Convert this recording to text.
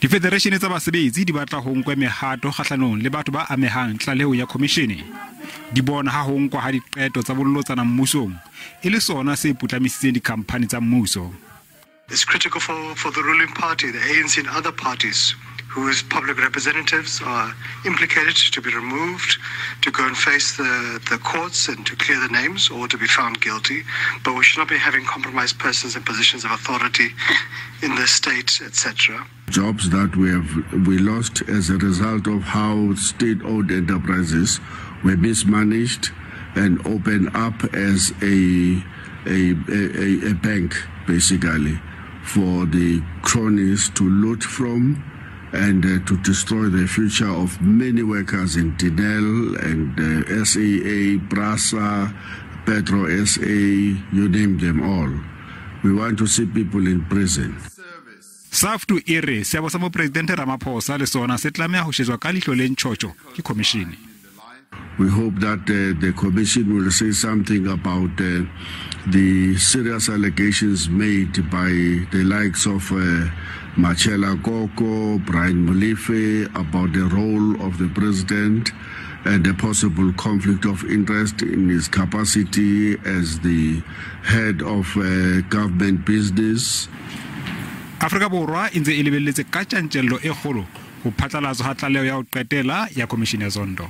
Difedereishene tsa basebetsi di batla ho nkwe mehato kgahlanong le batho ba amehang tlalehong ya khomishene. Di bona ha ho nkwa ha diqeto tsa bolotsana mmusong e le sona se putlamisitseng dikhamphani tsa mmuso. It's critical for the ruling party, the ANC and other parties whose public representatives are implicated to be removed, to go and face the courts and to clear the names or to be found guilty. But we should not be having compromised persons in positions of authority in the state, etc. Jobs that we lost as a result of how state-owned enterprises were mismanaged and opened up as a bank, basically, for the cronies to loot from and to destroy the future of many workers in Denel and SAA, PRASA, Petro SA, you name them all. We want to see people in prison. SAFTU e re seabo sa mopresidente Ramaphosa le sona se tlameha ho shejwa ka leihlo le ntjhotjho ke khomishene. We hope that the commission will say something about the serious allegations made by the likes of Matshela Koko, Brian Molefe, about the role of the president and the possible conflict of interest in his capacity as the head of government business. Afrika Borwa e ntse e lebelletse ka tjantjello e kgolo ho phatlalatswa ha tlaleho ya ho qetela ya Khomishene ya Zondo.